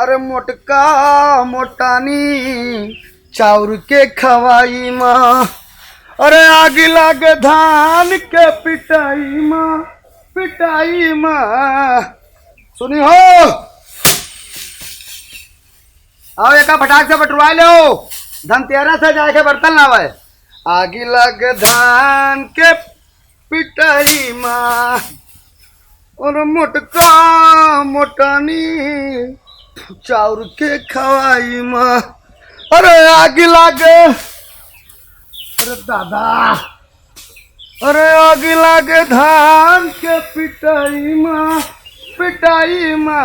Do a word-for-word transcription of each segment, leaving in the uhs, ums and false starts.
अरे मोटका मोटानी चाउर के खवाई मा, अरे आग लागे धान के पिटाई मा, पिटाई मा। सुनी हो, आओ एका फटाक से बटुरवा लो, धनतेरस है, जाए के बर्तन लावे। आगी लग धान के पिटाई मा, और मोटका मोटानी चाउर के खवाई मा। अरे आगी लागे, अरे दादा, अरे आगी लागे धान के पिटाई मा, पिटाई मा।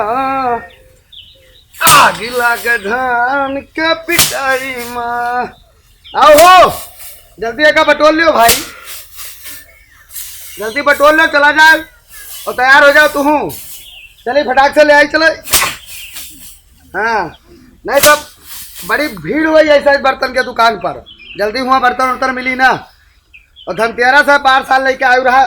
आगी लागे धान के पिटाई मा। आओ हो, जल्दी एका बटोर लियो भाई, जल्दी बटोर लियो, चला जाए और तैयार हो जाओ तू। चले फटाक से ले आई, चले। हाँ, नहीं तो बड़ी भीड़ हुई ऐसा इस बर्तन के दुकान पर, जल्दी हुआ बर्तन उर्तन मिली ना। और धनतेरस है, पाँच साल लेके आयु रहा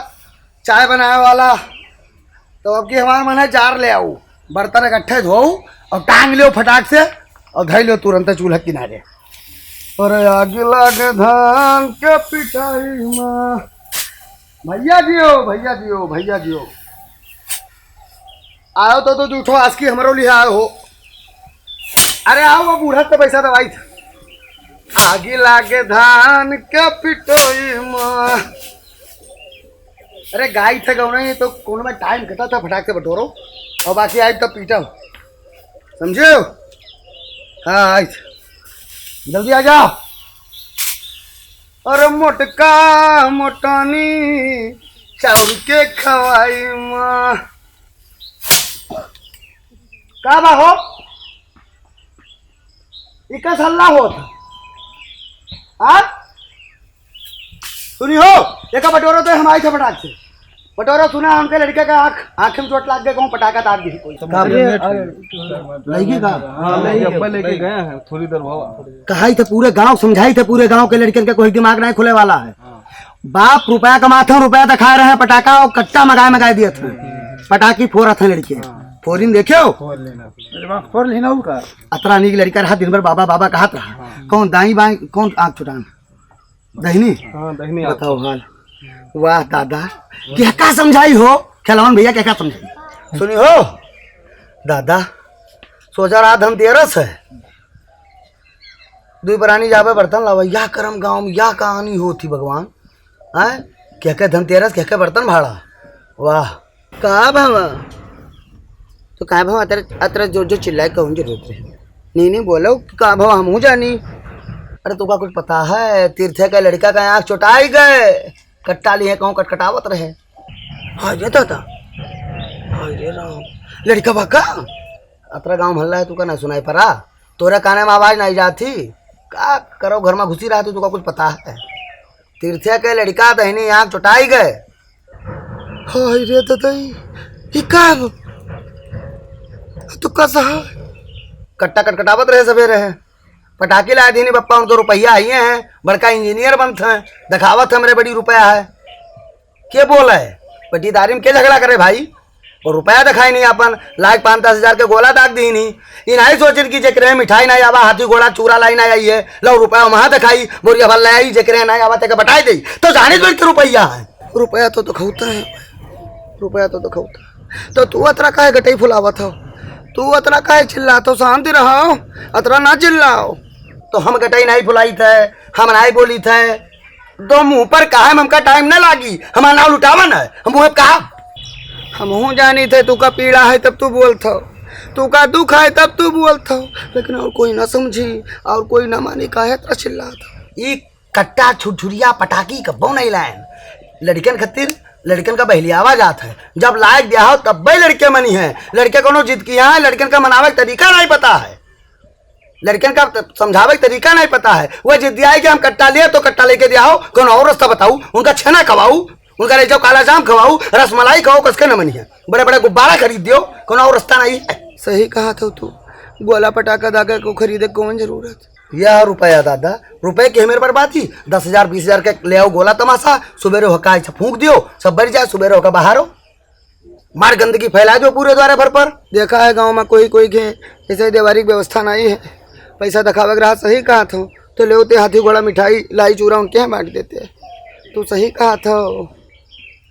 चाय बनावे वाला, तो अब की हमार मन है जार ले आऊ, बर्तन इकट्ठे धोऊ और टांग लियो फटाक से और धई लियो तुरंत चूल्हा किनारे। अरे आग लागे धान के पिटाई मा। भैया जियो, भैया जियो, भैया जियो। आओ तो, तो जूठो आसकी हमरो लिहा हो। अरे आओ, वो बूढ़ा तो पैसा दवाई था। आगी लागे धान के पिटोई मा। अरे गाई थे गौना, ये तो कौन में टाइम कटा था, फटाक से बटोरो और बाकी आई तब पीटो, समझे हो? हाँ आई थे, जल्दी आ जाओ। अरे मोटका मोटानी चाउर के खवाई मा। का बा हो? इका सल्ला होत। आ? सुनी हो, एका बटोरो तो हम आई थे फटाक से। बटोरो सुना, हमके लड़के का आँख, आँख में चोट लाग गए, कहूँ पटाखा तार दी कोई। का बे? लड़की का? हाँ, लड़की अब्बा लेके गए हैं, थोड़ी देर भावा। कहाई थे पूरे गांव, समझाई थे पूरे गांव के लड़कियन के, कोई दिमाग नहीं खुले वाला है। हाँ। बाप रुपया कमात हैं, रुपया दिखा रहे हैं, पटाखा और कट्टा मगाए मगाए दिए थे। पटाखी फोरत हैं लड़के। हाँ। फोरिन देखे हो? फोर लेना। अरे वाह, फोर लेना हो का? अतरा नीक लड़का रहा, दिन भर बाबा बाबा कहत रहा। हाँ। कौन दाई बाई, कौन आँख चुटान? दहिनी? हाँ, दहिनी आँख। बताओ हाल। वाह दादा, कि का समझाई हो? खेलवन भैया के का समझाई? सुनी हो दादा, सोचा रहा धनतेरस है, दुई परानी जाबे बर्तन लावे, या करम गाँव में या कहानी होती भगवान। हैं? कह के धनतेरस, कह के बर्तन भाड़ा। वाह। का भवा? तो का भवा अतरे, अतरे जोर जोर चिल्लाए कौन जरूरत रहे? नहीं, नहीं, बोलो कि का भवा, हमहू जानी। अरे तुका कुछ पता है, तीर्थे के लड़का का आँख चोटाई गए, कट्टा लिए कहूँ कटकटावत रहे। हाय रे दादा, हाय रे राम, लड़का बा का? अतरा गाँव मोहल्ला है, तुका ना सुनाई पड़ा? तोरे काने में आवाज नहीं जाती? का करो, घर में घुसी रहती, तुका कुछ पता है? तीर्थे के लड़का दहिनी आँख चोटाई गए। हाय रे ददई, ई का हो? तू कसा है? कट्टा कटकटावत रहे सवेरे है। पटाखी लाए दीनी बप्पा, उनको रुपया आइए हैं, बड़का इंजीनियर बनत हैं, दिखावत हमरे बड़ी रुपया है। के बोला है? पटीदारी में के झगड़ा करे भाई? और रुपया दिखाई नहीं अपन, लाख पाँच दस हजार के गोला दाग दी नहीं। ई नहीं सोचिन कि जेकरे मिठाई नहीं आवा, हाथी घोड़ा चूरा लाई नहीं आई है, लो रुपया वहाँ दिखाई, बोरिया भर ले आई, जेकरे नहीं आवा तेके बटाई दे। तो जाने दो कि रुपया है। रुपया तो दिखौता है, रुपया तो दिखौता है। तो तू अतरा काहे गटई फुलावत हो? तू अतरा काहे चिल्लात हो? शांति रहो, अतरा ना चिल्लाओ। तो हम गटई नहीं फुलाई थे, हम नहीं बोली थे। दो मुंह पर कहा, हमका टाइम ना लागी, हमारा नाव लुटावन है, हम मुंह कहा। हमहू जानी थे तू का पीड़ा है तब तू बोलत हो, तू का दुख है तब तू बोलत हो, लेकिन और कोई ना समझी और कोई ना मानी, काहे इतना चिल्लात हो? ई कट्टा छुरछुरिया पटाखी कब्बो नहीं लायन लड़कन खातिर, लड़कन का बहलियावा जात है। जब लायक ब्याह हो तब भाई लड़के मनी है, लड़के कोनो जिद किया है, लड़कन का मनावे का तरीका नहीं पता है। लड़कन का त-, समझावे के तरीका नहीं पता है। वह जिद दिया है कि हम कट्टा लिए तो कट्टा लेके दिया हो, कौन और रास्ता बताऊ, उनका छेना खवाऊ, उनका ले जाओ काला जाम खवाऊ, रसमलाई खाओ, कसके न मनिया, बड़े बड़े गुब्बारा खरीद दियो, कौन और रास्ता नहीं है। सही कहा था तू, गोला पटाखा दागा को खरीदे कौन जरूरत? यह रुपया दादा, रुपये के मेरे बर्बादी, दस हजार बीस हजार के ले आओ गोला तमाशा, सुबेरे होका ऐसे फूंक दियो, सब बढ़ जाए, सुबेरे होका बाहर हो। मार गंदगी फैला दो पूरे द्वारे भर पर। देखा है गाँव मा कोई कोई के ऐसे देवारी की व्यवस्था नाहीं है। पैसा देखावे के रहा, सही कहत हो, तो लेवते हाथी घोड़ा मिठाई लाई चूरा उनके यहाँ बाँट देते। तू सही कहत हो,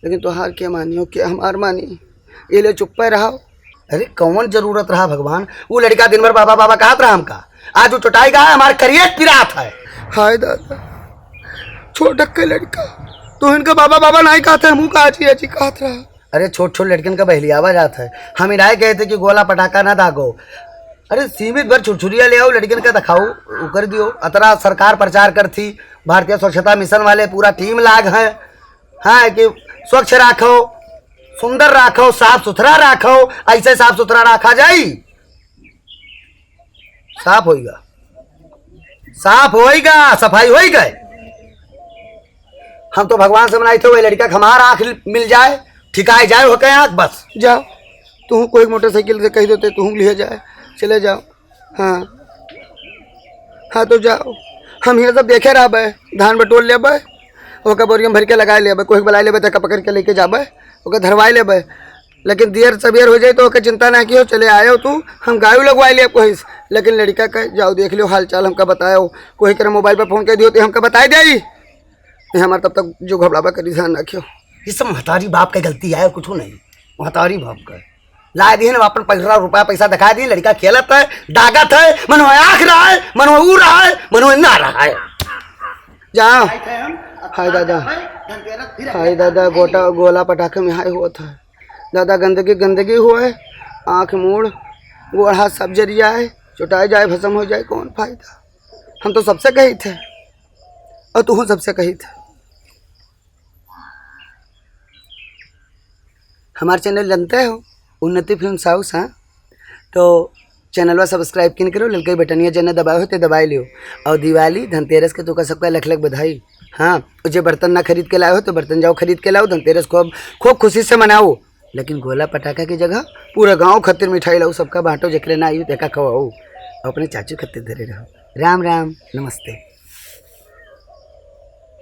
लेकिन तोहार के मानी हो, के हमार मानी? ये ले चुप्पे रहो। अरे कौन जरूरत रहा भगवान, वो लड़िका दिन भर बाबा बाबा कहत रहा हमका, आज वो चोटाई गा है, हमार करिए पिरात है। हाय दादा, छोटक के लड़िका, तू इनका बाबा बाबा नाहीं कहत है, हमू का आजी आजी कहत रहा। अरे छोट छोट लड़कन का बहलियावा जात है, हम इनाय कहे थे कि गोला पटाखा ना दागो। अरे सीमित भर छुरछुरिया ले आओ, लड़कन का दिखाओ, वो कर दियो। अतरा सरकार प्रचार कर थी, भारतीय स्वच्छता मिशन वाले पूरा टीम लाग है, हाँ, कि स्वच्छ राखो, सुंदर राखो, साफ सुथरा राखो। ऐसे साफ सुथरा राखा जाई? साफ होइगा, साफ होइगा, सफाई होइगा। हम तो भगवान से मनाई थे, वही लड़िका के हमार आँख मिल जाए, ठिकाए जाए होके आँख, बस। जाओ, तू कोई मोटरसाइकिल से कह देते, तू लिए जाए, चले जाओ। हाँ, हाँ, तो जाओ, हम ये सब देखे रहबे, धान बटोर लेबे, ओकर बोरिया में भर के लगाए लेबे, कोई के बुलाए लेबे, तेका पकड़ के लेके जाबे, ओकर धरवाए लेबे। लेकिन देर सबेर हो जाए तो ओकर चिंता ना कियो, चले आयो तू, हम गायु लगवाए लेब कोई से। लेकिन लड़िका के जाओ देख लियो हाल चाल, हमका बतायो, कोई करे मोबाइल पर फोन कर दियो तो हमका बताए दे। ये हमार तब तक जो घबराबा करी, ध्यान रखियो। ये सब महतारी बाप के गलती है, कुछ नहीं। महतारी बाप का लाए दिए ना, अपन पैसा रुपया पैसा दिखा दिए, लड़िका खेलत है, दागत है, मनो आँख रहा है, मनो ऊ रहा है, मनो ना रहा है। जाओ। हाय दादा, हाय दादा, गोटा गोला पटाखे में हाय होत है। दादा गंदगी गंदगी हुआ है, आँख मूड़ गोड़ हाथ सब जरिया है, चुटाए जाए भसम हो जाए, कौन फायदा? हम तो सबसे कही थे, और तू सबसे कही थे। हमार चैनल जानते हो, उन्नति फिल्म हाउस, हाँ? तो चैनलवा सब्सक्राइब किन करो, ललके बटनिया जने दबाए हो तो दबाए लियो। और दिवाली धनतेरस के तुका सबका लख लख बधाई। हाँ, और जे बर्तन ना खरीद के लाए हो तो बर्तन जाओ खरीद के लाओ, धनतेरस खूब खूब खुशी से मनाओ। लेकिन गोला पटाखा की जगह पूरा गाँव खातिर मिठाई लाओ, सबका बाँटो, जेकरे ना आई तेका खवाओ, अपने चाचू खातिर धरे रहो। राम राम, नमस्ते।